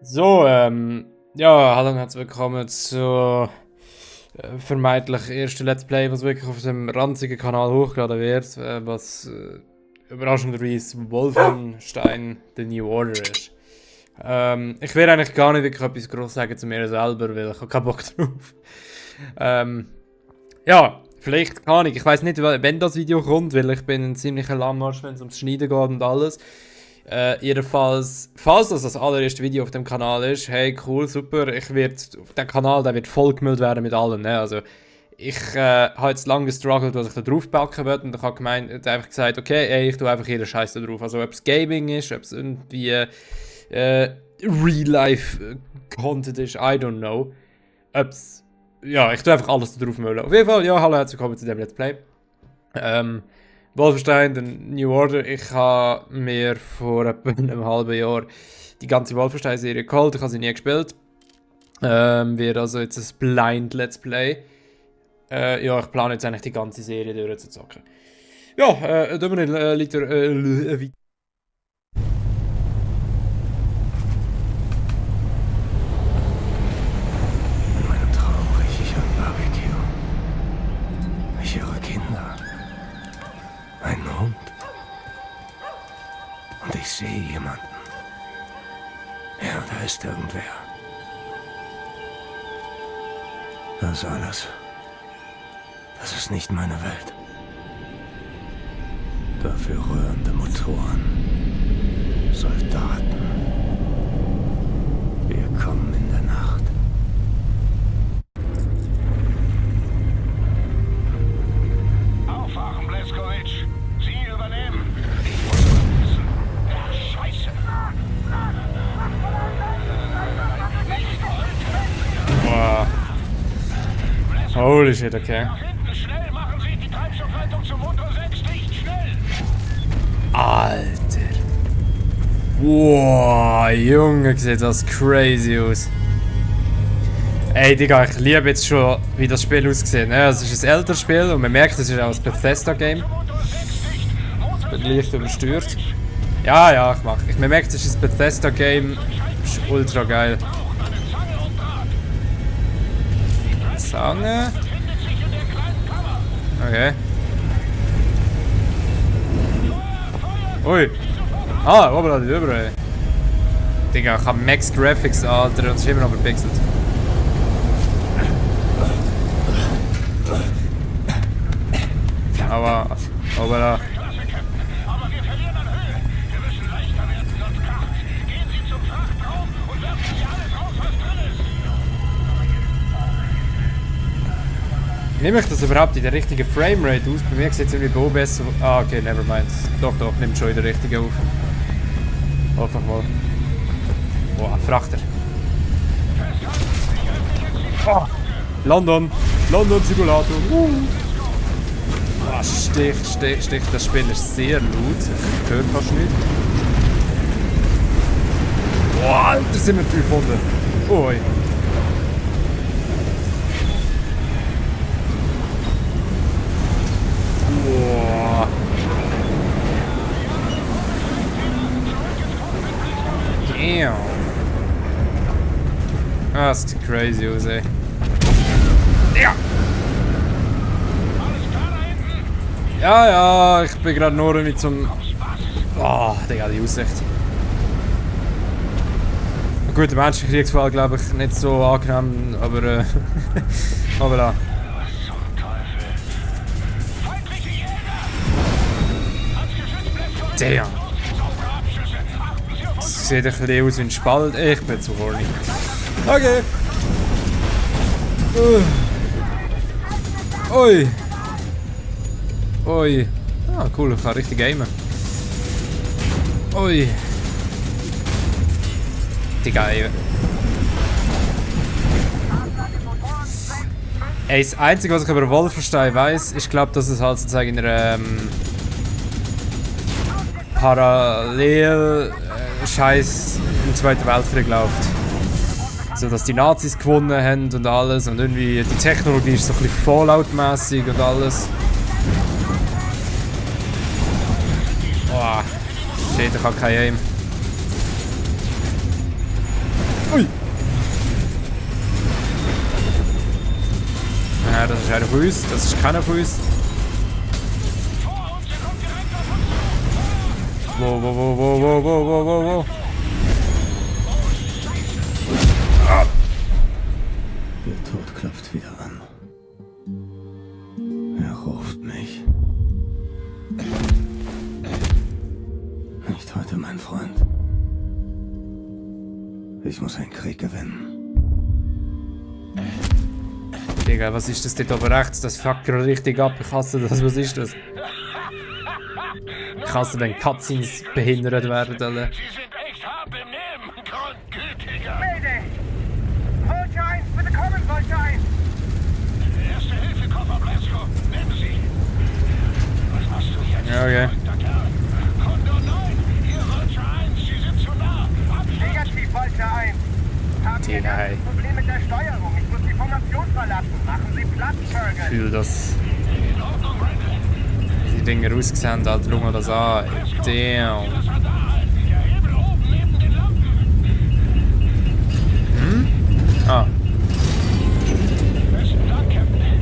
So, ja, hallo und herzlich willkommen zur vermeintlich ersten Let's Play, was wirklich auf dem ranzigen Kanal hochgeladen wird, was überraschenderweise Wolfenstein The New Order ist. Ich will eigentlich gar nicht wirklich etwas groß sagen zu mir selber, weil ich habe keinen Bock drauf. Ja, vielleicht kann ich weiß nicht, wenn das Video kommt, weil ich bin ein ziemlicher Lahmarsch, wenn es ums Schneiden geht und alles. Jedenfalls, falls das allererste Video auf dem Kanal ist, hey, cool, super, der Kanal, der wird vollgemüllt werden mit allem, ne? Also, ich habe jetzt lange gestruggelt, was ich da drauf packen will, und ich habe einfach gesagt, okay, ey, ich tue einfach jeden Scheiß da drauf. Also, ob es Gaming ist, ob es irgendwie Real-Life-Content ist, I don't know. Ob's, ja, ich tue einfach alles da drauf müllen. Auf jeden Fall, ja, hallo, herzlich willkommen zu dem Let's Play. Wolfenstein, The New Order. Ich habe mir vor etwa einem halben Jahr die ganze Wolfenstein-Serie geholt. Ich habe sie nie gespielt. Wird also jetzt ein Blind Let's Play. Ja, ich plane jetzt eigentlich die ganze Serie durchzuzocken. Ja, Dominik liegt er Ein Hund. Und ich sehe jemanden. Ja, da ist irgendwer. Das alles. Das ist nicht meine Welt. Dafür rührende Motoren. Soldaten. Wir kommen in der Nacht. Aufwachen, Blazkowicz. Sie übernehmen. Ich muss wissen. Ja, Scheiße. Boah. Holy shit, okay. Nach hinten, schnell machen Sie die Treibstoffleitung zum Motor 6 dicht. Schnell. Alter. Wow, Junge, sieht das crazy aus. Ey, Digga, ich liebe jetzt schon, wie das Spiel aussieht. Ne? Es ist ein älteres Spiel und man merkt, es ist auch ein Bethesda-Game. Ich bin leicht übersteuert. Ja, man merkt, es ist ein Bethesda-Game. Ist ultra geil. Zange. Okay. Ui. Ah, oben da die Überall. Digga, ich habe Max Graphics, Alter, und es ist immer noch verpixelt. Aber da. Aber wir verlieren an Höhe. Wir müssen leichter werden, sonst kracht's. Gehen Sie zum Frachtraum und werfen Sie alles raus, was drin ist. Nehme ich das überhaupt in der richtigen Framerate aus? Bei mir sieht es irgendwie bei OBS. Ah, okay, nevermind. Doch, nimmt schon in der richtigen auf. Einfach mal. Boah, Frachter. Oh, London Simulator. Ah, Stich. Das Spiel ist sehr laut. Ich höre fast nicht. Boah, Alter, sind wir 500. Ui. Boah. Damn. Ah, das sieht crazy aus, ey. Ja. Ja, ich bin gerade nur mit zum... Oh, Digga, die Aussicht. Gut, der Menschenkriegsfall, glaube ich, nicht so angenehm, aber aber da. Damn. Das sieht ein bisschen aus wie ein Spalt. Ich bin zu horny. Okay. Ui. Ah, cool, ich kann richtig gamen. Ui. Digga, ey. Ey, das Einzige, was ich über Wolfenstein weiss, ich glaube, dass es halt sozusagen in einer Parallel-Scheiß im Zweiten Weltkrieg läuft. So, dass die Nazis gewonnen haben und alles, und irgendwie die Technologie ist so ein bisschen Fallout-mässig und alles. Boah, shit, ich hab kein Aim. Ui! Ja, das ist einer von uns, das ist keiner von uns. Wow. Der Tod klopft wieder an. Er ruft mich. Nicht heute, mein Freund. Ich muss einen Krieg gewinnen. Digga, was ist das dort oben rechts? Das fuckt gerade richtig ab. Ich hasse das. Was ist das? Ich hasse, wenn Cutscenes behindert werden. Alle. Sie sind echt hart im Nehmen, Grundgütiger. Mayday! Vulture 1, bitte kommen, Vulture 1! Erste Hilfe, Koffer Blasco. Nehmen Sie. Was machst du jetzt? Ja, okay. verrückter Kerl? Kondor 9, hier Vulture 1, Sie sind zu nah. Abschluss. Negativ, Vulture 1. Haben wir Digga, ey. ein Problem mit der Steuerung? Ich muss die Formation verlassen. Machen Sie Platz, Fergus. Ich fühle das. In Ordnung, Randall. Die Dinger ausgesehen, Alter. Schau mal das an. Damn. Das Radar halten. Der Hebel oben neben den Lampen. Ah. Besten Dank, Captain.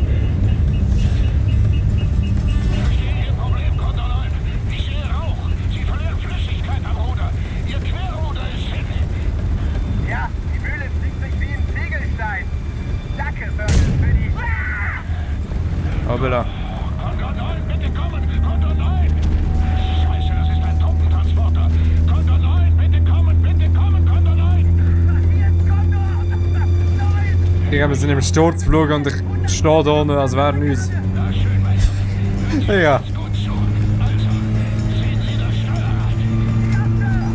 Verstehe Ihr Problem, Kondor 9. Ich sehe Rauch. Sie verlieren Flüssigkeit am Ruder. Ihr Querruder ist hin. Ja, die Mühle zieht sich wie ein Ziegelstein. Danke, Fergus, für die... Hoppala. Kondor 9, bitte kommen! Kondor 9! Scheiße, das ist ein Truppentransporter! Kondor 9, bitte kommen, Kondor 9! Hier ist Kondor! Nein! Digga, wir sind im Sturzflug und ich stehe da unten, als wäre nichts. Na schön, mein Freund. Digga. Gut so. Also, ziehen Sie das Steuerrad.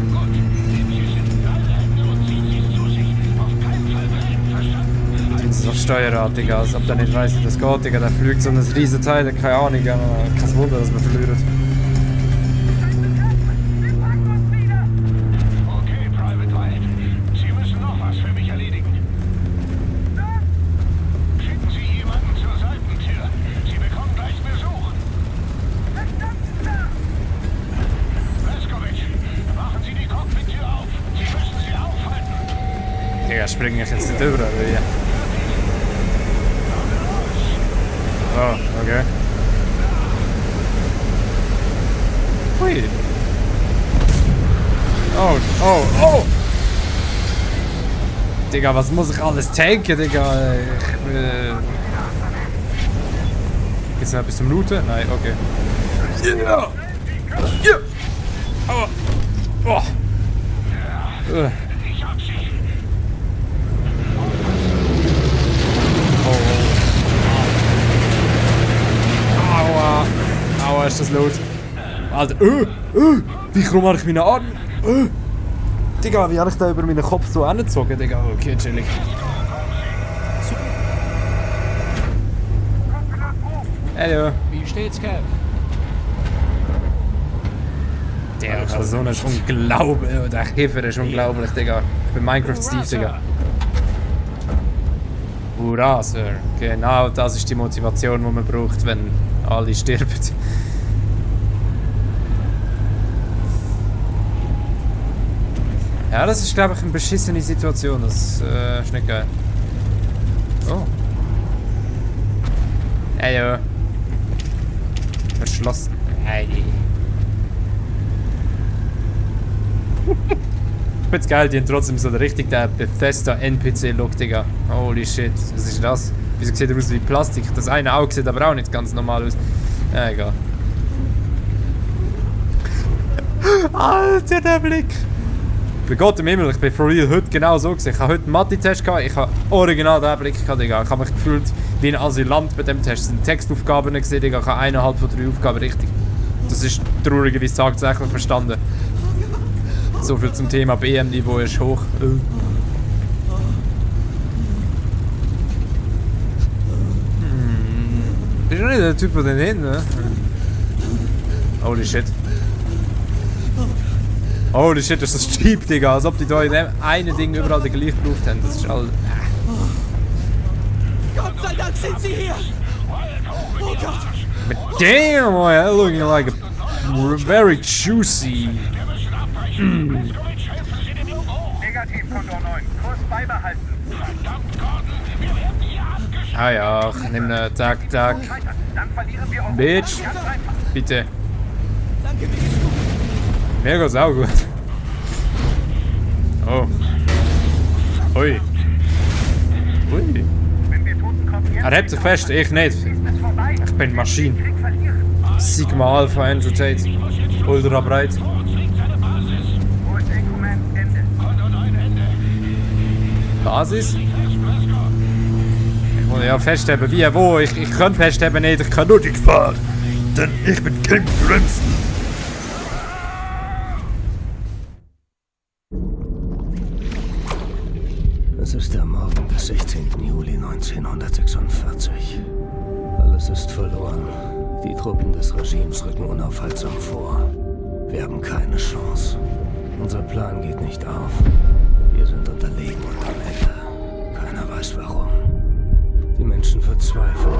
Gut. Sie sind alle Hände und ziehen Sie es zu sich. Auf keinen Fall drehen, verstanden? Das ist doch Steuerrad, Digga. Als ob der nicht weiss, wie das geht, Digga. Der fliegt so ein riesen Teil, keine Ahnung. Kein Wunder, dass man verliert. Wir packen uns wieder! Okay, Private Wyatt. Sie müssen noch was für mich erledigen. Schicken Sie jemanden zur Seitentür. Sie bekommen gleich Besuch. Verstanden, Sir! Blaskowitz, machen Sie die Cockpit-Tür auf. Sie müssen sie aufhalten. Digga, spring ich jetzt nicht über, oder wie? Oh, okay. Hui. Oh! Digga, was muss ich alles tanken, Digga? Geht's noch etwas zum Looten? Nein, okay. Ja! Ja! Aua! Oh! Ich hab Sie. Aua! Aua, ist das laut. Alter, wie krumm habe ich meine Arme? Digga, wie habe ich da über meinen Kopf so angezogen, Digga? Okay, chillig. Hallo. Wie steht's, Cap? Der Person ist unglaublich. Der Kiffer ist unglaublich, Digga. Ich bin Minecraft Steve, Digga. Hurra, Sir. Genau das ist die Motivation, die man braucht, wenn alle sterben. Ja, das ist, glaube ich, eine beschissene Situation. Das ist nicht geil. Oh. Hallo. Verschlossen. Hey. Ich find's geil, die haben trotzdem so richtig der Bethesda-NPC-Look, Digga. Holy shit, was ist das? Wieso sieht er aus wie Plastik? Das eine Auge sieht aber auch nicht ganz normal aus. Ja, egal. Alter, der Blick! Bei Gott im Himmel, ich bin for real heute genau so gewesen. Ich habe heute einen Mathe-Test gehabt, ich habe original den Blick gehabt, Digga. Ich habe mich gefühlt wie ein Asylant bei dem Test. Es sind Textaufgaben gesehen, Digga. Ich habe 1,5 von 3 Aufgaben richtig. Das ist traurigerweise tatsächlich verstanden. So viel zum Thema BM-Niveau ist hoch. Bist du nicht der Typ, der hinten, ne? Holy shit. Holy shit, das ist cheap, Digga. Als ob die da in dem einen Ding überall den gleichen gebraucht haben. Das ist all... Gott sei Dank sind Sie hier! Oh Gott! But damn, boy, looking like a very juicy... Negativ, Condor 9. Kurs beibehalten. Verdammt, Gordon, wir werden hier abgeschossen. Ah ja, ich nehme zack, zack. Scheitern. Dann verlieren wir auch. Bitch. Ganz einfach. Bitte. Danke, mir geht's gut. Mega saugut. Oh. Ui. Ui. Wenn wir Totenkopf jetzt Er hebt sich fest, ich nicht. ist es vorbei. Ich bin Maschine. Krieg verlieren. Sigma Alpha Andrew Tate. Ultra breit. USA Command Ende. Basis? Ich muss ja festheben, wie, wo. Ich kann festheben nicht, ich kann nur die Gefahr. Denn ich bin King Crimson. Es ist der Morgen des 16. Juli 1946. Alles ist verloren. Die Truppen des Regimes rücken unaufhaltsam vor. Wir haben keine Chance. Unser Plan geht nicht auf. Wir sind unterlegen und am Ende. Keiner weiß warum. Die Menschen verzweifeln.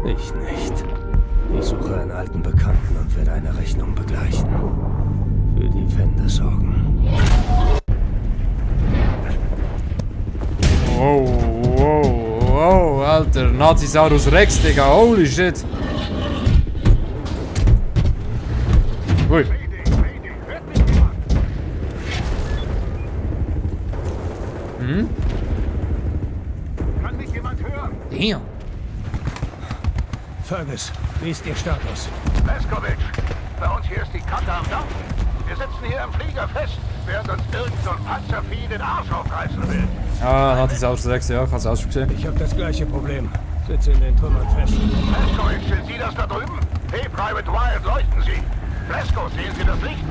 Ich nicht. Ich suche einen alten Bekannten und werde eine Rechnung begleichen. Für die Wende sorgen. Wow, wow, wow, Alter. Nazisaurus Rex, Digga. Holy shit. Ui. Hm? Kann mich jemand hören? Hier. Fergus, wie ist Ihr Status? Leskovic, bei uns hier ist die Kante am Dampfen. Wir sitzen hier im Flieger fest, während uns irgend so ein Panzervieh den Arsch aufreißen will. Ah, Nazisaurus Rex, ja, ich hab's auch schon gesehen. Ich habe das gleiche Problem. Sitze in den Trümmern fest. Leskovic, sind Sie das da drüben? Hey, Private Wyatt, leuchten Sie. Lesko, sehen Sie das Licht?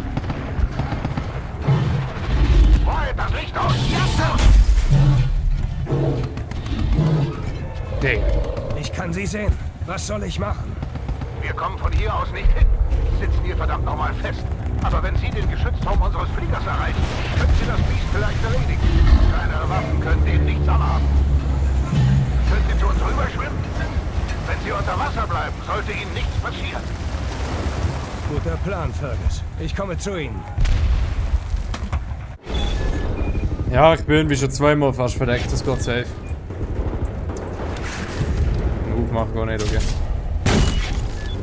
Wyatt, das Licht aus! Ja, Sir! Digga. Ich kann Sie sehen. Was soll ich machen? Wir kommen von hier aus nicht hin. Sitzen hier verdammt nochmal fest. Aber wenn Sie den Geschützturm unseres Fliegers erreichen, können Sie das Biest vielleicht erledigen. Kleinere Waffen können dem nichts anhaben. Können Sie zu uns rüberschwimmen? Wenn Sie unter Wasser bleiben, sollte Ihnen nichts passieren. Guter Plan, Fergus. Ich komme zu Ihnen. Ja, ich bin irgendwie schon zweimal fast verdeckt, das geht safe. Aufmachen gar nicht, okay.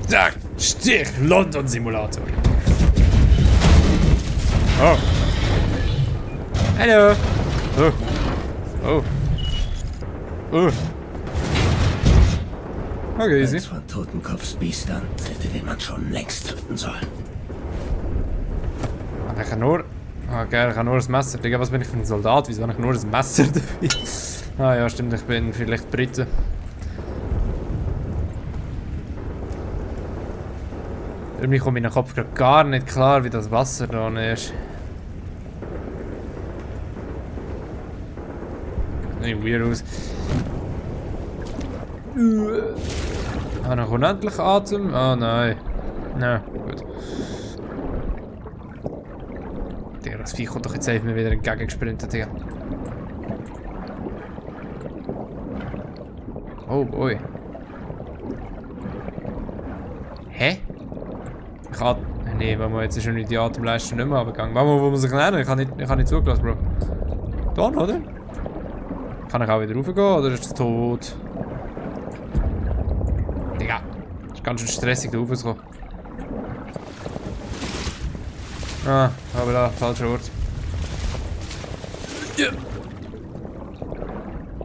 Zack, Stich, London Simulator. Oh. Hallo. Oh. Oh. Oh. Okay, easy. Eins von Totenkopfsbiestern hätte den man schon längst töten sollen. Ich kann nur... Ah, geil, ich habe nur das Messer. Digga, was bin ich für ein Soldat? Wieso habe ich nur das Messer dabei? Ah ja, stimmt, ich bin vielleicht Brite. Irgendwie kommt in den Kopf gerade gar nicht klar, wie das Wasser da ist. Sieht weird aus. Ah, dann kommt endlich Atem. Ah, nein. Nein, gut. Digga, das Vieh kommt doch jetzt safe mir wieder entgegengesprintet, Digga. Oh boy. Hä? Ich kann... Nee, wenn wir jetzt schon die Atemleiste nicht mehr runtergegangen. Wo muss ich lernen? Ich habe nicht zugelassen, Bro. Da, oder? Kann ich auch wieder raufgehen, oder ist das tot? Digga. Ist ganz schön stressig, da raufzukommen. Ah, aber da, falscher Ort. Ja.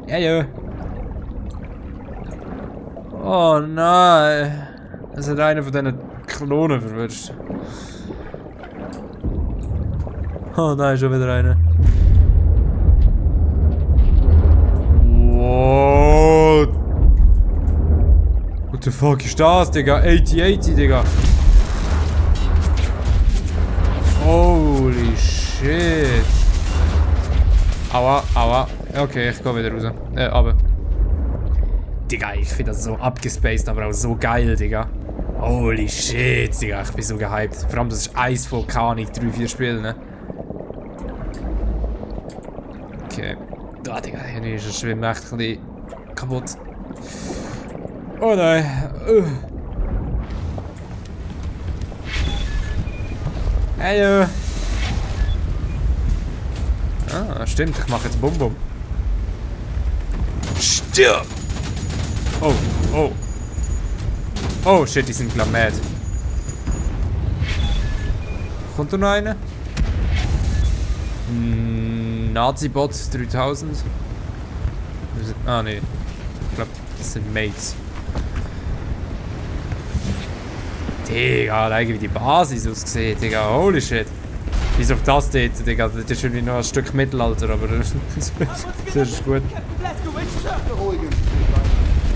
Ja, ja. Oh nein. Es hat einer von diesen Klonen verwünscht. Oh nein, schon wieder einer. What? What the fuck ist das, Digga? 80-80, Digga. Holy shit. Aua, aua. Okay, ich geh wieder raus. Aber. Digga, ich finde das so abgespaced, aber auch so geil, Digga. Holy shit, Digga, ich bin so gehypt. Vor allem, das ist eins von, keine Ahnung, 3-4 Spielen, ne? Okay. Ah, Digga, hier ist das Schwimmen echt ein bisschen kaputt. Oh nein. Hallo. Ah, stimmt. Ich mache jetzt Bum-Bum. Stirb! Oh, oh. Oh, shit, die sind glaub mad. Kommt da noch einer? Nazi-Bot 3000. Ah, nee. Ich glaube, das sind Mates. Digga, alleine wie die Basis aussieht, Digga. Holy shit. Bis auf das dort, Digga. Das ist irgendwie noch ein Stück Mittelalter, aber das ist gut. Beruhigen Sie sich weiter.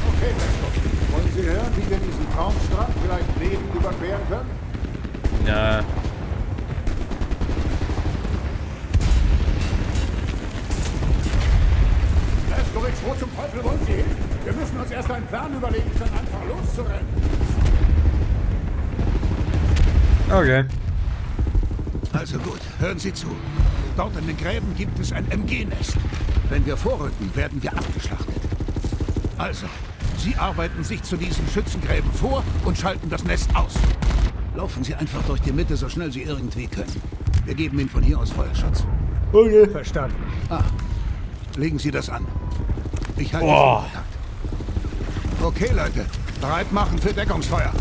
Okay, Besto. Wollen Sie hören, wie wir diesen Traumstrand vielleicht lebend überqueren können? Ja. Leskowitz, wo zum Teufel wollen Sie hin? Wir müssen uns erst einen Plan überlegen, statt einfach loszurennen. Okay. Also gut, hören Sie zu. Dort in den Gräben gibt es ein MG-Nest. Wenn wir vorrücken, werden wir abgeschlachtet. Also, Sie arbeiten sich zu diesen Schützengräben vor und schalten das Nest aus. Laufen Sie einfach durch die Mitte, so schnell Sie irgendwie können. Wir geben Ihnen von hier aus Feuerschutz. Okay. Verstanden. Ah, legen Sie das an. Ich halte Oh. Sie in Kontakt. Okay, Leute. Bereit machen für Deckungsfeuer.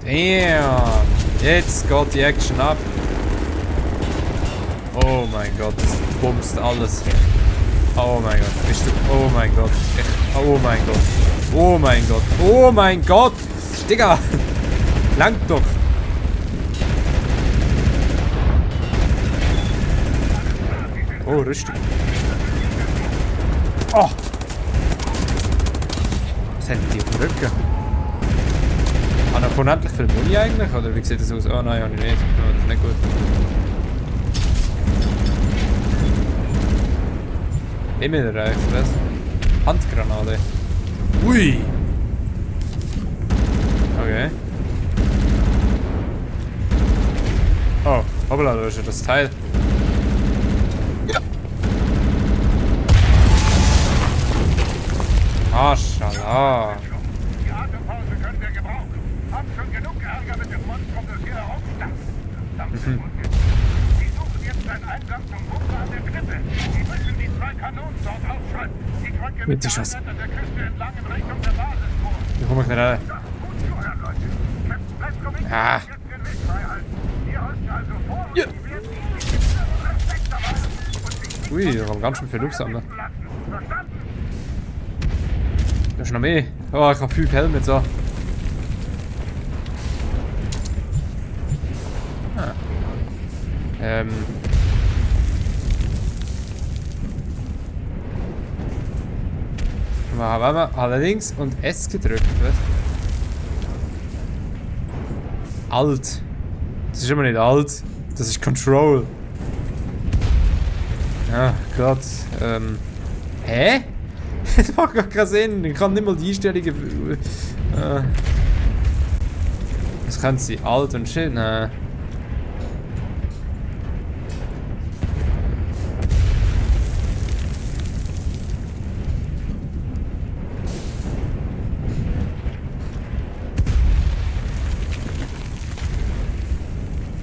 Damn. Jetzt geht die Action ab. Oh mein Gott, das bumst alles. Oh mein Gott, bist du... Oh mein Gott. Oh mein Gott. Oh mein Gott. Oh mein Gott. Digga. Langt doch. Oh, Rüstung. Oh. Was hätten die auf dem Rücken? Ah, noch unendlich viel Muni eigentlich? Oder wie sieht das aus? Oh nein, habe ich nicht. Oh, das ist nicht gut. Immer erreicht, was? Handgranate. Ui! Okay. Oh, hoppla, da ist ja das Teil. Ja. Maschallah. Die Atempause können wir gebrauchen. Haben schon genug Ärger mit dem Monstrum, das hier herumstampft. Die suchen jetzt einen Eingang zum Bunker an der Klippe. Die müssen die 2 Kanonen dort aufschalten. Die drücken mit der Schuss. Seite der Küste entlang in Richtung der Basis vor. Wie komme ich nicht rein? Gut zuhören, Leute. Captain Leskowitz Ah. wird jetzt den Weg freihalten. Wir halten also vor und Ja. die werden die Spitze Respekt dabei und sich Ui, da haben ganz schön viel Luft an. lassen. Verstanden? Da ist noch mehr. Oh, ich habe 5 Helme so. Ah. Warte mal, allerdings und S gedrückt, was? Alt. Das ist immer nicht Alt. Das ist Control. Ja, Gott. Hä? Das macht gar keinen Sinn. Ich kann nicht mal die Einstellungen. Was können sie? Alt und shit? Nein.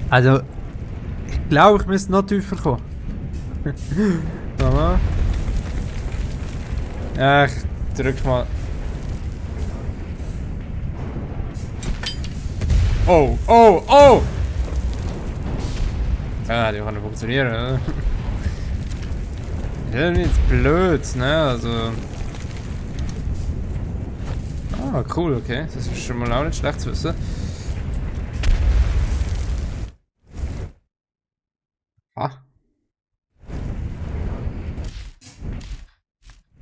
Also, ich glaube, ich müsste noch tiefer kommen. Mal. Ja, ich drück mal. Oh, oh, oh! Ja, die kann nicht funktionieren. Ne? Das ist jetzt blöd, ne? Also. Ah, cool, okay. Das ist schon mal auch nicht schlecht zu wissen. Ah.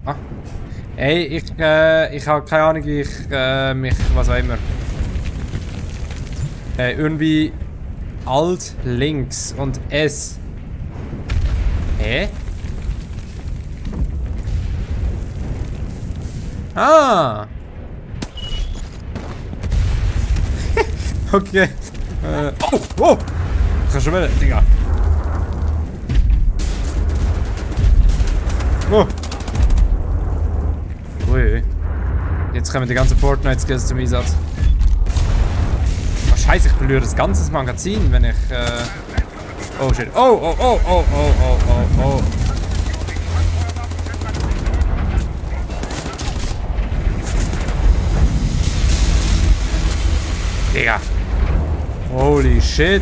Ah. Ey, ich habe keine Ahnung, wie ich mich, was auch immer. Irgendwie Alt links und S. Hä? Ah! Okay. Oh! Oh! Ich kann schon wieder, Digga. Oh! Ui. Jetzt kommen die ganzen Fortnite-Skills zum Einsatz. Oh, Scheiße, ich verliere das ganze Magazin, wenn ich. Oh shit. Oh, oh, oh, oh, oh, oh, oh, oh. Digga. Holy shit.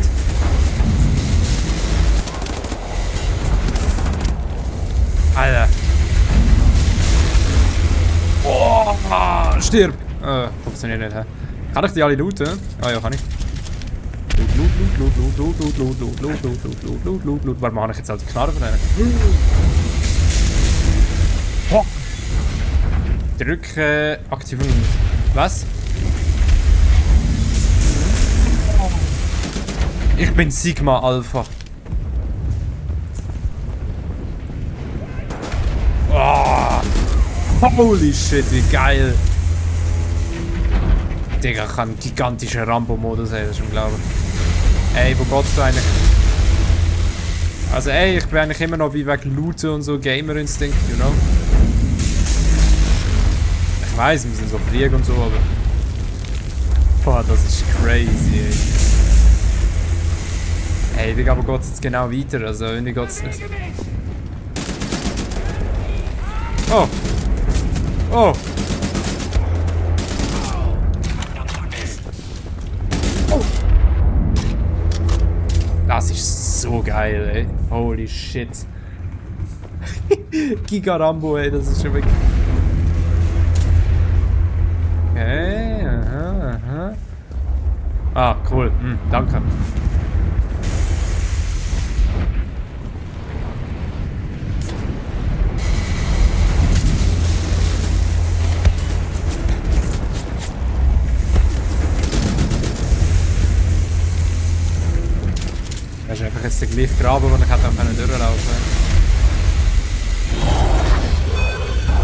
Alter. Oh, stirb. Funktioniert nicht, hä? Kann ich die alle looten? Ah ja, kann ich. Loot. Warte, mache ich jetzt halt die Knarre von denen? Oh. Drücke aktivieren. Was? Ich bin Sigma Alpha. Oh. Holy shit, wie geil. Digga, ich kann einen gigantischen Rambo-Modus haben, das ist unglaublich. Ey, wo geht's da eigentlich? Also ey, ich bin eigentlich immer noch wie wegen Looten und so Gamer-Instinct, you know? Ich weiss, wir sind so Krieg und so, aber... Boah, das ist crazy, ey. Ey, wie aber geht's jetzt genau weiter? Also irgendwie geht's nicht... Oh! Oh! Das ist so geil, ey. Holy shit. Giga Rambo, ey, das ist schon wirklich... Okay, aha, aha. Ah, cool. Danke. Das ist einfach jetzt der gleiche Graben, wo ich hätte auch durchlaufen können.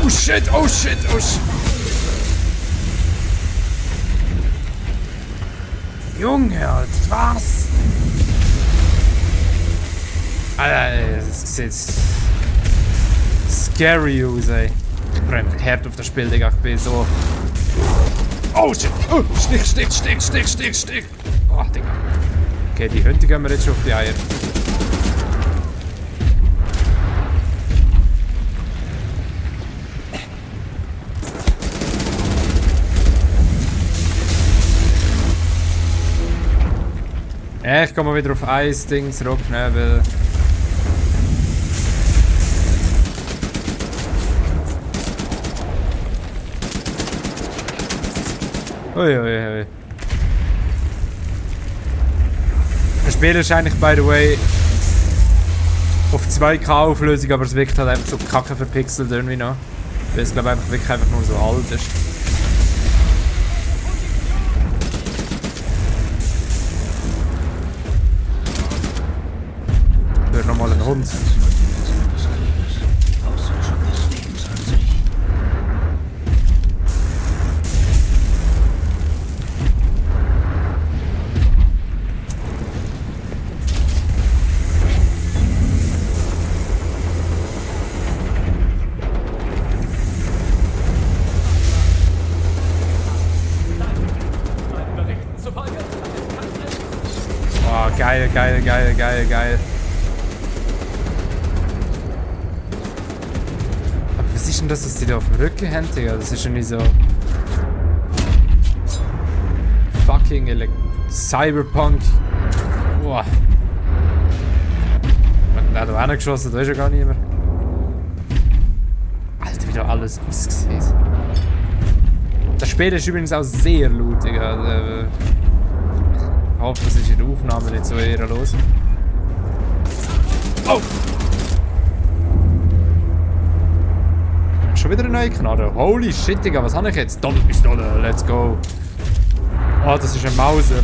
Oh shit, oh shit, oh shit. Junge, Alter, was? Alter, das sieht scary aus, ey. Ich bin einfach hart auf das Spiel, Digga. Ich bin so... Oh shit! Oh, Stich! Oh, Digga. Okay, die Hunde gehen wir jetzt schon auf die Eier. Ja, ich komme mal wieder auf ein Ding zurück, ne, weil... Ui. Das Spiel ist eigentlich, by the way, auf 2K Auflösung, aber es wirkt halt einfach so kacke verpixelt irgendwie noch. Weil es, glaube ich, wirklich einfach nur so alt ist. Ich höre nochmal einen Hund. Geil. Aber was ist denn das, dass die da auf dem Rücken haben, Digga? Das ist ja nicht so... Fucking Cyberpunk. Boah. Der hat da reingeschossen, da ist ja gar niemand. Alter, wie da alles aussieht. Das Spiel ist übrigens auch sehr blutig. Also, ich hoffe, das ist in der Aufnahme nicht so eher los. Oh! Schon wieder eine neue Knarre. Holy shit, Digga, was habe ich jetzt? Doppelpistole, let's go. Oh, das ist ein Mauser.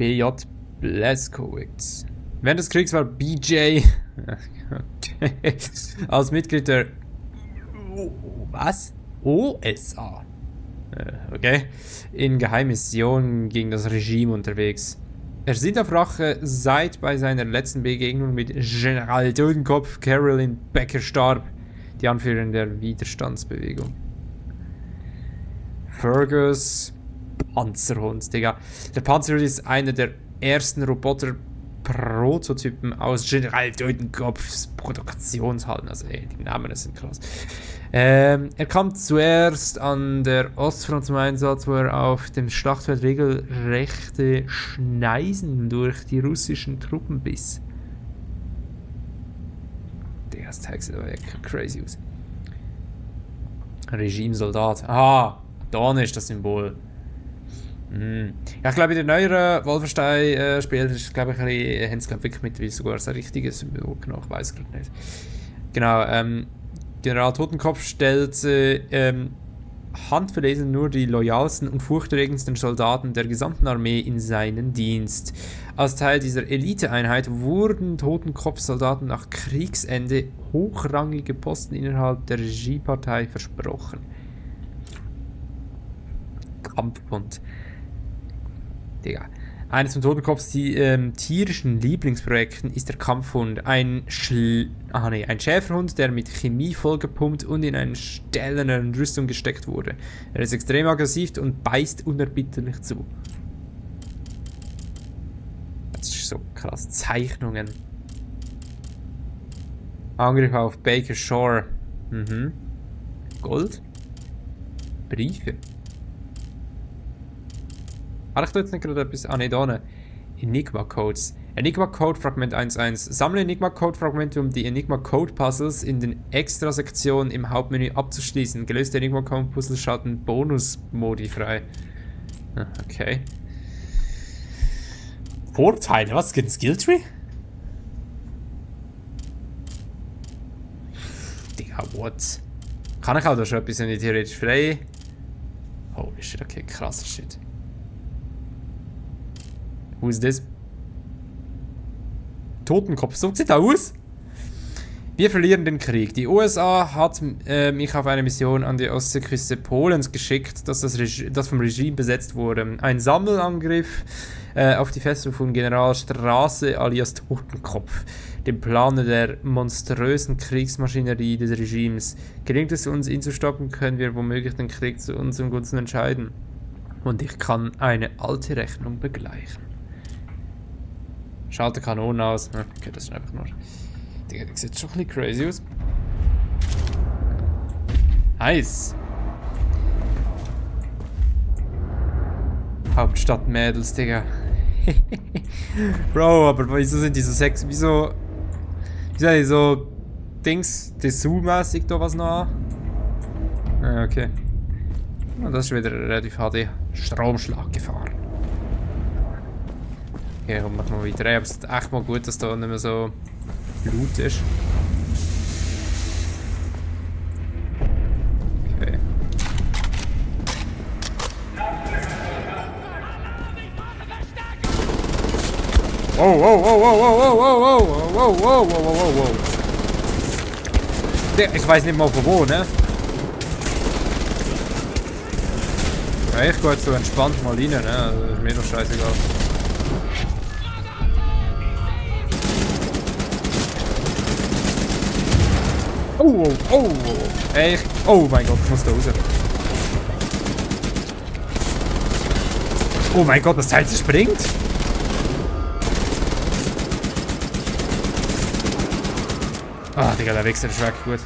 BJ Blazkowicz. Während des Kriegs war BJ als Mitglied der was? OSA. Okay. In Geheimmissionen gegen das Regime unterwegs. Er sieht auf Rache, seit bei seiner letzten Begegnung mit General Totenkopf Carolyn Becker starb, die Anführerin der Widerstandsbewegung. Fergus Panzerhund, Digga. Der Panzerhund ist einer der ersten Roboter-Prototypen aus General Totenkopfs Produktionshallen. Also ey, die Namen sind krass. Er kam zuerst an der Ostfront zum Einsatz, wo er auf dem Schlachtfeld regelrechte Schneisen durch die russischen Truppen biss. Digga, das Text sieht aber echt crazy aus. Regimesoldat. Aha, da ist das Symbol. Ja, ich glaube, in den neueren Wolfenstein-Spielen ist, glaube ich, haben sie wirklich mittlerweile sogar ein richtiges Symbol genommen. Ich weiß gerade nicht. Genau, General Totenkopf stellt handverlesen nur die loyalsten und furchterregendsten Soldaten der gesamten Armee in seinen Dienst. Als Teil dieser Eliteeinheit wurden Totenkopf-Soldaten nach Kriegsende hochrangige Posten innerhalb der Regiepartei versprochen. Kampfbund. Digga. Eines von Totenkopfs tierischen Lieblingsprojekten ist der Kampfhund. Ein Schäferhund, der mit Chemie vollgepumpt und in eine stählerne Rüstung gesteckt wurde. Er ist extrem aggressiv und beißt unerbitterlich zu. Das ist so krass. Zeichnungen. Angriff auf Baker Shore. Gold. Briefe. Habe ich da jetzt nicht gerade etwas... Ah ne, da ne. Enigma-Codes. Enigma-Code Fragment 1.1. Sammle Enigma-Code-Fragmente, um die Enigma-Code-Puzzles in den Extra-Sektionen im Hauptmenü abzuschließen. Gelöste Enigma-Code-Puzzles schalten Bonus-Modi frei. Okay. Vorteile? Was? Gibt es Skilltree? Digga, what? Kann ich auch da schon etwas theoretisch frei? Holy shit, okay, krasser Shit. Who is this? Totenkopf, so sieht er aus. Wir verlieren den Krieg. Die USA hat mich auf eine Mission an die Ostseeküste Polens geschickt, das vom Regime besetzt wurde. Ein Sammelangriff auf die Festung von General Straße alias Totenkopf, dem Planer der monströsen Kriegsmaschinerie des Regimes. Gelingt es uns, ihn zu stoppen, können wir womöglich den Krieg zu unseren Gunsten entscheiden. Und ich kann eine alte Rechnung begleichen. Schalte Kanonen aus. Okay, das ist einfach nur... Digga, das sieht schon ein bisschen crazy aus. Nice. Hauptstadt-Mädels, Digga. Bro, aber wieso sind die so sexy? Wieso sind die so... Dings, Dessous-mäßig da was noch an? Okay. Und das ist wieder relativ HD. Stromschlag gefahren. Okay, komm, machen wir weiter. Aber es ist echt mal gut, dass da nicht mehr so Blut ist. Okay. Wow, wow, wow, wow, wow, wow, wow, wow, wow, wow, wow, wow, wow. Ich weiß nicht mal von wo, ne? Ja, ich gehe jetzt so entspannt mal rein, ne? Also, ist mir doch scheißegal. Oh, oh, oh, oh. Ey, oh mein Gott, ich muss da raus. Oh mein Gott, das Teil springt. Ah, Digga, der Wichser ist wirklich gut.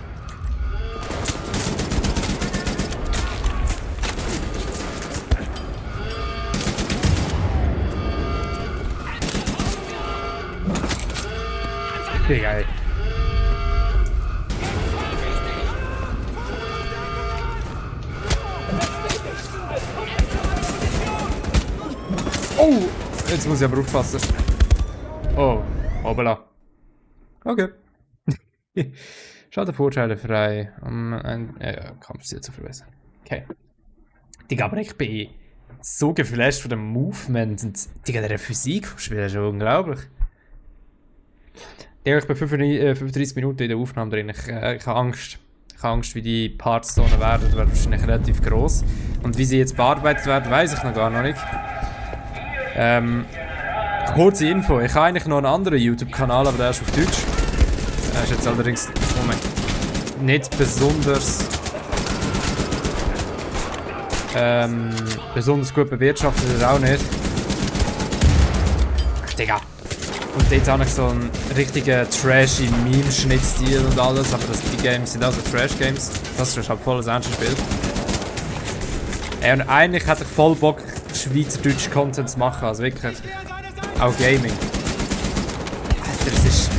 Digga, ey. Oh! Jetzt muss ich aber aufpassen. Oh, hoppala. Okay. Schadenvorteile frei, um ein Kampfziel zu verbessern. Okay. Digga, aber ich bin so geflasht von dem Movement und der Physik vom Spiel ist schon unglaublich. Ja, ich bin 35 Minuten in der Aufnahme drin. Ich habe Angst. Ich habe Angst, wie die Parts da werden. Die werden wahrscheinlich relativ gross. Und wie sie jetzt bearbeitet werden, weiß ich noch gar nicht. Kurze Info. Ich habe eigentlich noch einen anderen YouTube-Kanal, aber der ist auf Deutsch. Der ist jetzt allerdings nicht besonders gut bewirtschaftet, ist auch nicht. Digga. Und dort habe ich so einen richtigen trashy Meme-Schnittstil und alles, aber die Games sind also Trash-Games. Das ist halt voll das ernste Spiel. Und eigentlich hätte ich voll Bock, schweizerdeutsche Content zu machen, also wirklich. Auch Gaming. Alter, das ist...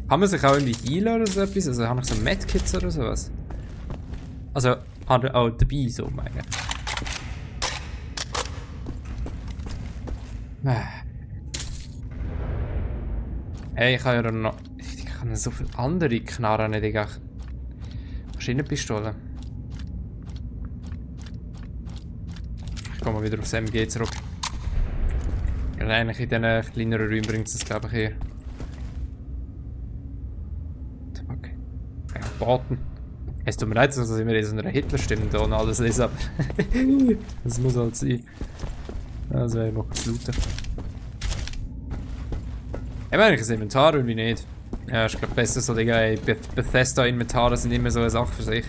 Kann man sich auch irgendwie healen oder so etwas? Also habe ich so Medkits oder sowas? Also, auch dabei so, meine Hey, ich habe ja noch... Ich kann so viele andere Knarren nicht, Digga. Maschinenpistole. Ich komme mal wieder aufs MG zurück. Ja, eigentlich in diesen kleineren Räumen bringt es das, glaube ich, hier. Baten. Es tut mir leid, dass ich mir in so einer Hitler-Stimme da und alles lese, aber das muss halt sein. Also, ich mache es looten. Ich meine, das Inventar irgendwie nicht. Ja, ich glaube, besser so, Digga, ey, Bethesda-Inventare sind immer so eine Sache für sich.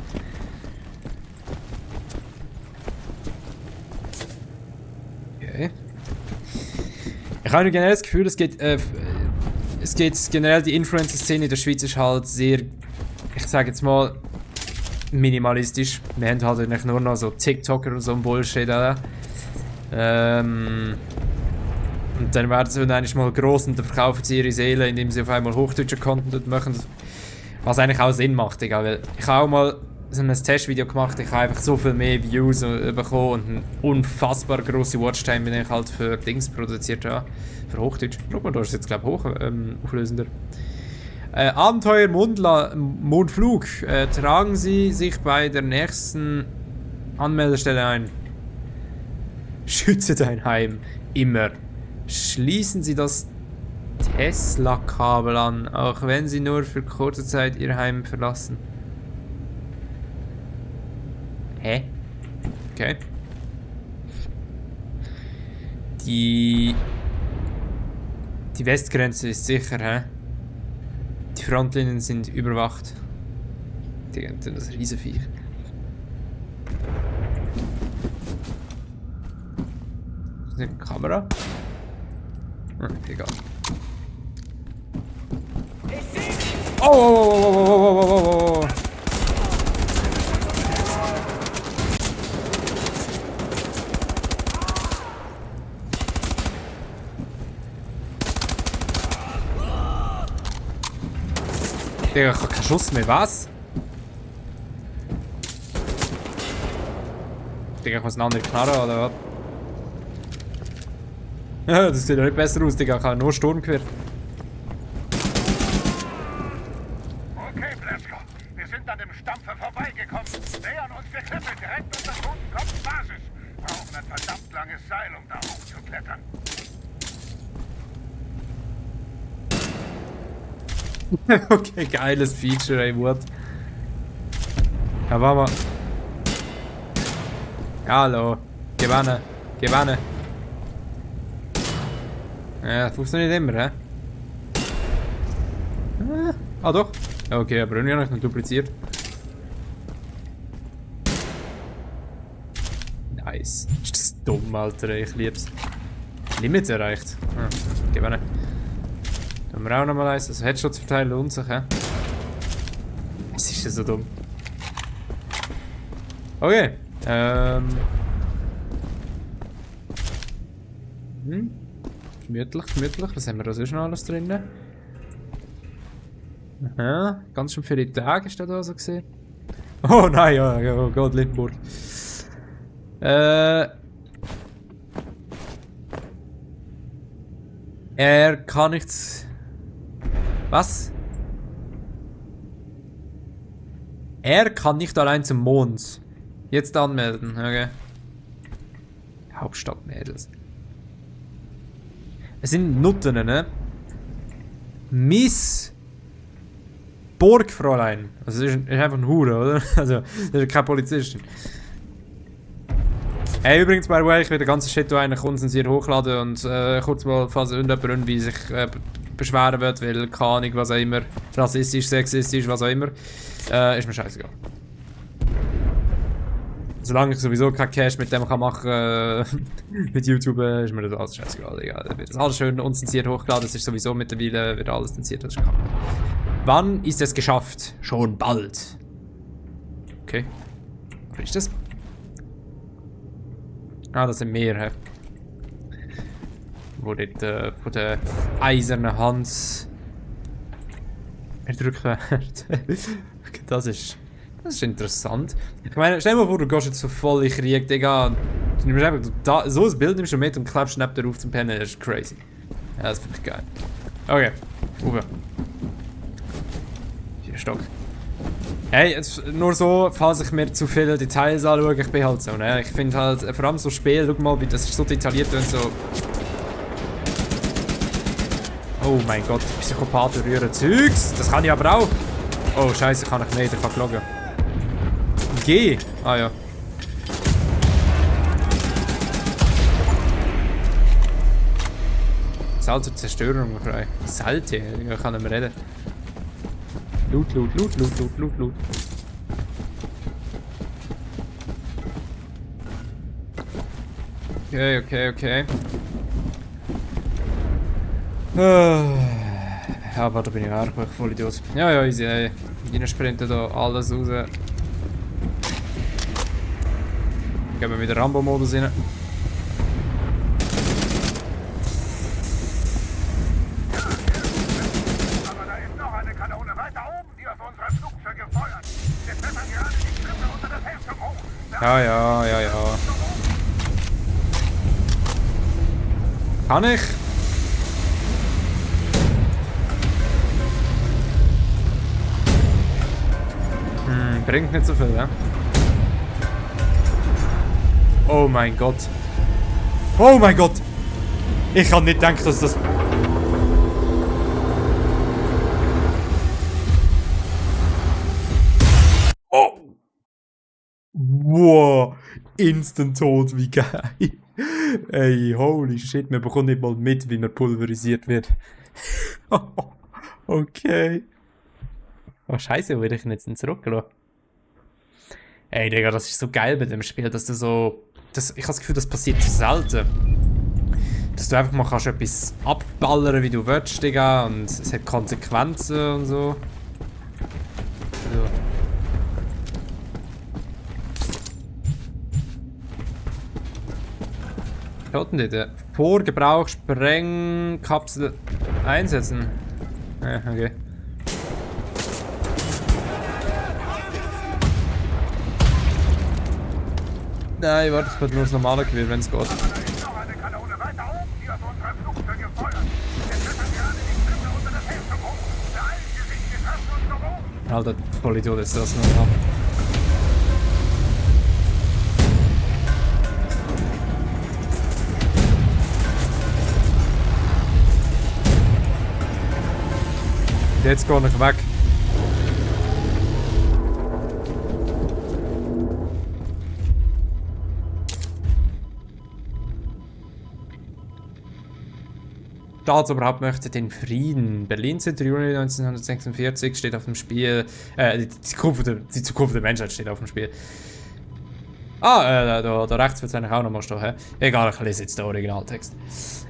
Okay. Ich habe generell das Gefühl, es geht generell, die Influencer-Szene in der Schweiz ist halt sehr, ich sage jetzt mal, minimalistisch. Wir haben halt eigentlich nur noch so TikToker und so ein Bullshit, oder? Und dann werden sie eigentlich mal gross und dann verkaufen sie ihre Seele, indem sie auf einmal hochdeutsche Content machen. Was eigentlich auch Sinn macht, egal. Weil ich habe auch mal so ein Testvideo gemacht, ich habe einfach so viel mehr Views bekommen und eine unfassbar grosse Watchtime, den ich halt für Dings produziert habe. Für Hochdeutsch. Schau mal, da ist jetzt glaube ich auflösender. Abenteuer Mondflug. Tragen Sie sich bei der nächsten Anmeldestelle ein. Schütze dein Heim. Immer. Schließen Sie das Tesla-Kabel an, auch wenn Sie nur für kurze Zeit Ihr Heim verlassen. Hä? Okay. Die Westgrenze ist sicher, hä? Die Frontlinien sind überwacht. Das Riesenviech. Ist eine Kamera? Egal. Oh! Digga, ich hab keinen Schuss mehr, was? Digga, ich muss eine andere Knarre oder was? Ja, das sieht ja nicht besser aus, Digga, ich habe nur Sturmgewehr. Okay, Blasco. Wir sind an dem Stampfer vorbeigekommen. Nähern uns der Klippe direkt unter Totenkopf-Basis. Brauchen ein verdammt langes Seil, um da hochzuklettern. Okay, geiles Feature, ey, what? Ja, warte mal. Hallo. Gewonnen. Gewonnen. Ja, das funktioniert immer, hä? Ah, doch. Okay, aber irgendwie habe ich noch dupliziert. Nice. Ist das dumm, Alter, ich lieb's. Limit erreicht. Ah, gewonnen. Tun wir auch nochmal eins. Also Headshots verteilen lohnt sich, hä? Es ist ja so dumm. Okay. Gemütlich, gemütlich. Was haben wir da sonst noch alles drin? Aha, ganz schön viele Tage ist da so gesehen. Oh nein, ja, oh Gott, Lindburg. Er kann nichts... Was? Er kann nicht allein zum Mond. Jetzt anmelden, okay. Hauptstadtmädels. Es sind Nutten, ne? Miss Burgfräulein. Also das ist einfach ein Hure, oder? Also, das ist keine Polizistin. Hey, übrigens, by the way, ich will den ganzen Shit hier eigentlich unzensiert hochladen und kurz mal, falls irgendjemand irgendwie sich beschweren wird, weil, keine Ahnung, was auch immer, rassistisch, sexistisch, was auch immer, ist mir scheißegal. Solange ich sowieso kein Cash mit dem kann machen mit YouTube, ist mir das alles scheißegal. Egal, da wird das alles schön unzensiert hochgeladen, das ist sowieso mittlerweile, wird alles zensiert, das ist klar. Wann ist es geschafft? Schon bald. Okay. Was ist das? Ah, das sind mehr, hä? Wo dort von der eisernen Hand erdrückt wird. Das ist interessant. Ich meine, stell dir mal vor, du gehst jetzt so voll in Krieg, Digga. Du nimmst einfach so ein Bild nimmst du mit und klappst neben dir auf zum Pennen, das ist crazy. Ja, das finde ich geil. Okay, Uwe. Hier, Stock. Hey, jetzt nur so, falls ich mir zu viele Details anschaue, ich bin halt so, ne? Ich finde halt, vor allem so Spiel, schau mal, wie das ist so detailliert und so. Oh mein Gott, Psychopathen rühren Zeugs, das kann ich aber auch. Oh, scheiße, kann ich nicht, ich kann loggen. G. Ah ja. Salz zur Zerstörung frei. Salte, ich kann nicht mehr reden. Loot, Loot, Loot, Loot, Loot, Loot, Loot. Okay, okay, okay. Ja, warte, bin ich auch voll Idiot. Ja, ja, easy, ey. Die sprinten da alles raus. Gehen wir wieder Rambo-Modus rein. Aber da ist noch eine Kanone weiter oben, die auf unsere Flugzeuge feuert. Wir klettern gerade die Klippe unter der Festung hoch. Ja, ja, ja, ja. Kann ich? Bringt nicht so viel, ja? Oh mein Gott. Oh mein Gott! Ich kann nicht denken, dass das... Oh! Wow! Instant tot, wie geil! Ey, holy shit, man bekommt nicht mal mit, wie man pulverisiert wird. Okay. Oh scheiße, wo will ich ihn jetzt zurücklassen? Ey, Digga, das ist so geil bei dem Spiel, dass du so... ich habe das Gefühl, das passiert zu selten. Dass du einfach mal kannst etwas abballern, wie du willst, Digga, und es hat Konsequenzen und so. Was denn dort? Vor Gebrauch Sprengkapsel einsetzen. Ja, okay. Nein, warte, ich will nur das normale Gewehr, wenn es geht. Noch eine Kanone weiter oben, die auf unsere Flugzeuge feuert. Wir klettern gerade die Klippe unter der Festung hoch. Beeilen Sie sich, wir treffen uns noch oben. Alter, Vollidiot ist das noch ab. Jetzt gehe ich weg. Staatsoberhaupt möchte den Frieden. Berlin, 10. Juni 1946 steht auf dem Spiel. Die Zukunft der Menschheit steht auf dem Spiel. Ah, da rechts wird es eigentlich auch nochmal stehen. He? Egal, ich lese jetzt den Originaltext.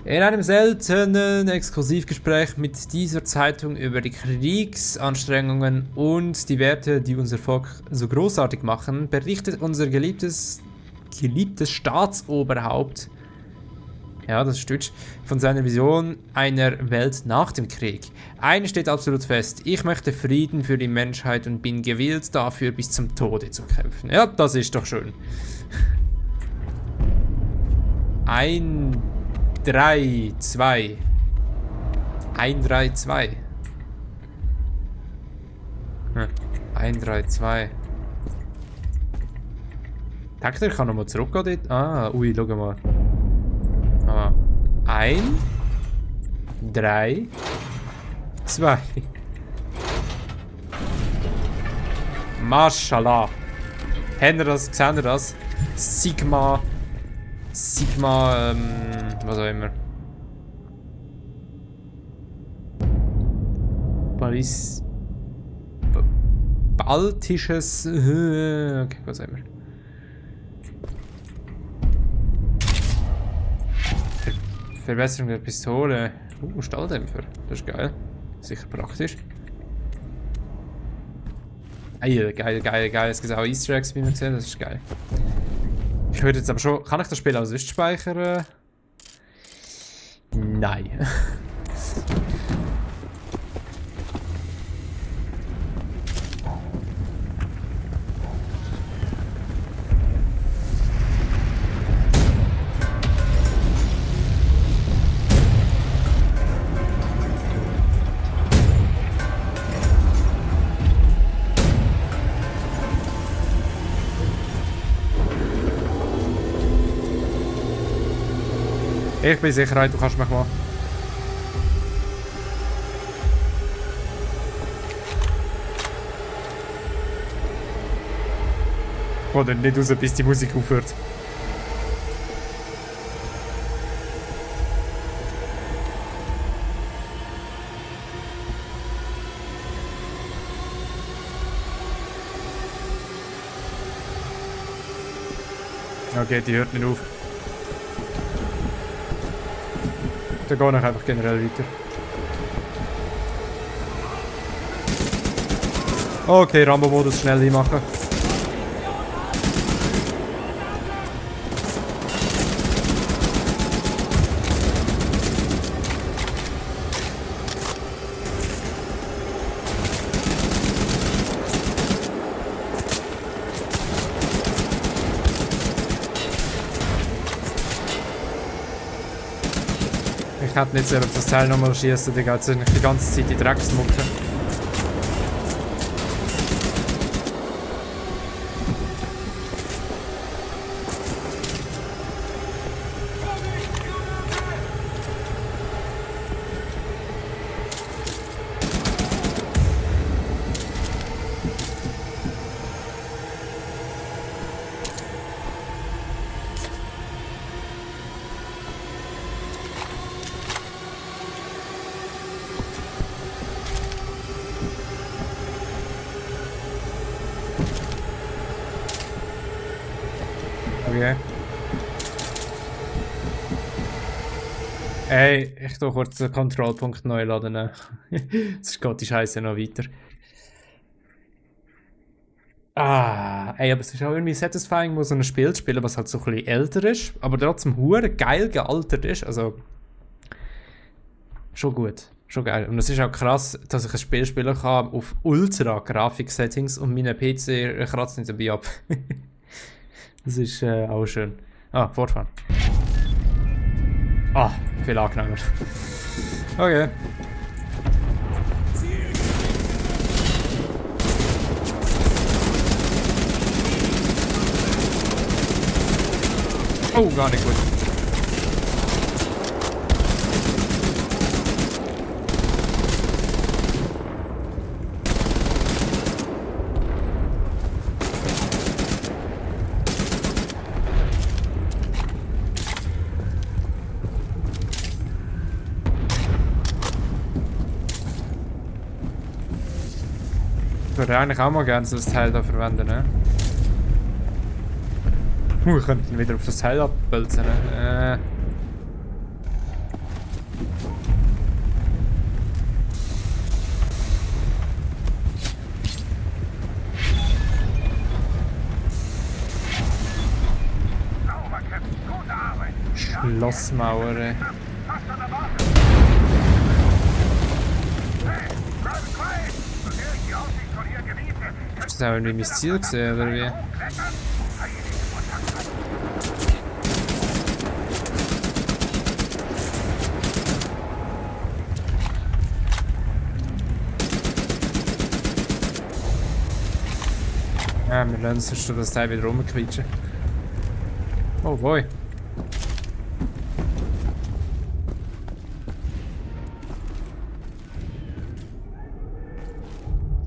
In einem seltenen Exklusivgespräch mit dieser Zeitung über die Kriegsanstrengungen und die Werte, die unser Volk so großartig machen, berichtet unser geliebtes Staatsoberhaupt, ja, das ist Deutsch, von seiner Vision einer Welt nach dem Krieg. Eine steht absolut fest: Ich möchte Frieden für die Menschheit und bin gewillt, dafür bis zum Tode zu kämpfen. Ja, das ist doch schön. 1, 3, 2. 132. 132. Denkt ihr, ich kann nochmal zurückgehen dort? Ah, ui, schau mal. Ah. 1, 3, 2. Mashallah. Habt ihr das? Seht ihr das? Sigma, was auch immer. Baltisches, okay, was auch immer. Verbesserung der Pistole. Stalldämpfer. Das ist geil. Sicher praktisch. Geil. Es gibt auch Easter Eggs, wie wir sehen. Das ist geil. Ich würde jetzt aber schon... Kann ich das Spiel als List speichern? Nein. Ich bin sicher, du kannst mich mal. Oder nicht raus, bis die Musik aufhört. Okay, die hört nicht auf. Dann gehe ich einfach generell weiter. Okay, Rambo-Modus schnell hinmachen. Ich hätte nicht auf das Teil nochmal schießen, die geht die ganze Zeit in Drecksmucke. Okay. Ey, ich tu kurz den Kontrollpunkt neu laden. Sonst geht die Scheiße noch weiter. Ey, aber es ist auch irgendwie satisfying, mal so ein Spiel zu spielen, was halt so ein bisschen älter ist, aber trotzdem hure geil gealtert ist. Also, schon gut. Schon geil. Und es ist auch krass, dass ich ein Spiel spielen kann auf Ultra-Grafik-Settings und meine PC kratzt nicht dabei ab. Das ist auch schön. Fortfahren. Viel angenehmer. Okay. Oh, gar nicht gut. Ich würde eigentlich auch mal gerne so das Teil da verwenden, ne? Ich könnte ihn wieder auf das Teil abbölzen, ne? Sauber, Captain. Gute Arbeit. Schlossmauer, ey. Fast an der Waffe. Hey, bleib frei! So sehr ich die Aussicht von hier genieße. Ist das auch irgendwie mein Ziel gesehen, oder wie? Ja, wir lassen sonst das Teil wieder rumquietschen. Oh boy.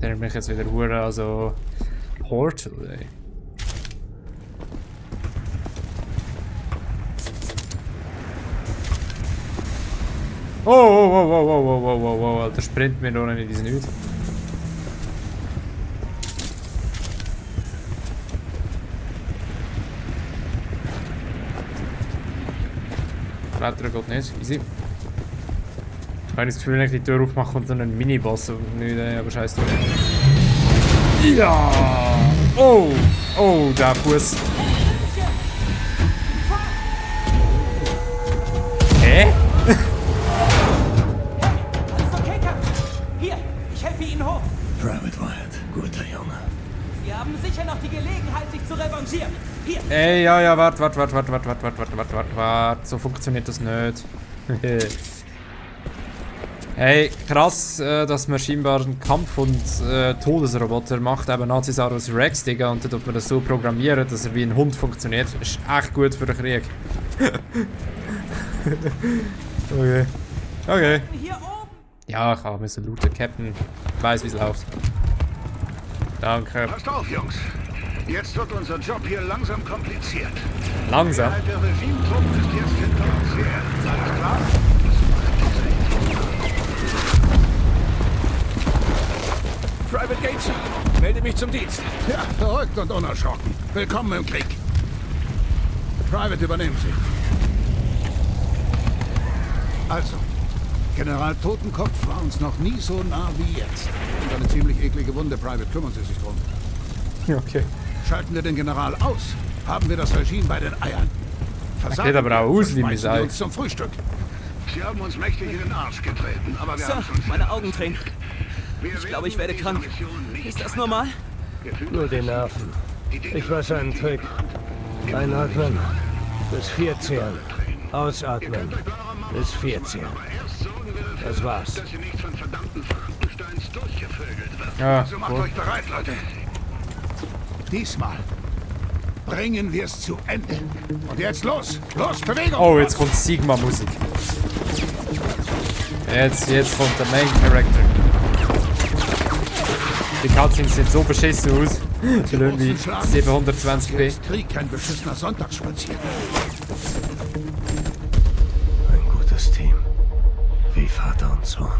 Der nimmt mich jetzt wieder hure, also Portal, ey. Oh, oh, oh, oh, oh, oh, oh, oh, oh, Alter, sprint mir noch nicht in nichts. Klettern geht nicht, easy. Ich habe das Gefühl, wenn ich die Tür aufmache, kommt dann ein Miniboss oder nicht, aber scheiß drauf. Ja! Oh! Oh, der Fuß. Hä? Alles okay, Captain? Hier, ich helfe Ihnen hoch. Private Wyatt, guter Junge. Sie haben sicher noch die Gelegenheit, sich zu revanchieren. Hier. Ey, ja, wart. So funktioniert das nicht. Hey, krass, dass man scheinbar einen Kampf- und Todesroboter macht, eben Nazisaurus Rex, Digga, und dann tut man das so programmieren, dass er wie ein Hund funktioniert. Das ist echt gut für den Krieg. Okay. Okay. Hier oben. Ja, ich habe müssen looten, Captain. Ich weiß, wie es läuft. Danke. Passt auf, Jungs. Jetzt wird unser Job hier langsam kompliziert. Langsam. Der Regime-Trupp ist jetzt hinter uns her. Alles klar? Private Gates, melde mich zum Dienst. Ja, verrückt und unerschrocken. Willkommen im Krieg. Private, übernehmen Sie. Also, General Totenkopf war uns noch nie so nah wie jetzt. Und eine ziemlich eklige Wunde, Private. Kümmern Sie sich drum. Okay. Schalten wir den General aus, haben wir das Regime bei den Eiern. Geht aber auch aus wie schmeißen Misal. wir uns zum Frühstück. Sie haben uns mächtig in den Arsch getreten, aber wir Sir, haben schon meine Augen tränen. Ich glaube, ich werde krank. Ist das normal? Nur die Nerven. Ich weiß einen Trick. Einatmen. Bis 4 zählen. Ausatmen. Bis 4 zählen. Das war's. dass ihr nicht von verdammten Frankensteins durchgevögelt wird. Ja, So macht cool. euch bereit, Leute. Diesmal bringen wir es zu Ende. Und jetzt los! Los, Bewegung! Oh, jetzt kommt Sigma-Musik. Jetzt kommt der Main Character. Die Cutscenes sehen so beschissen aus. Die lösen wie 720p. Jetzt Krieg, kein beschissener Sonntagsspaziergang. Ein gutes Team. Wie Vater und Sohn.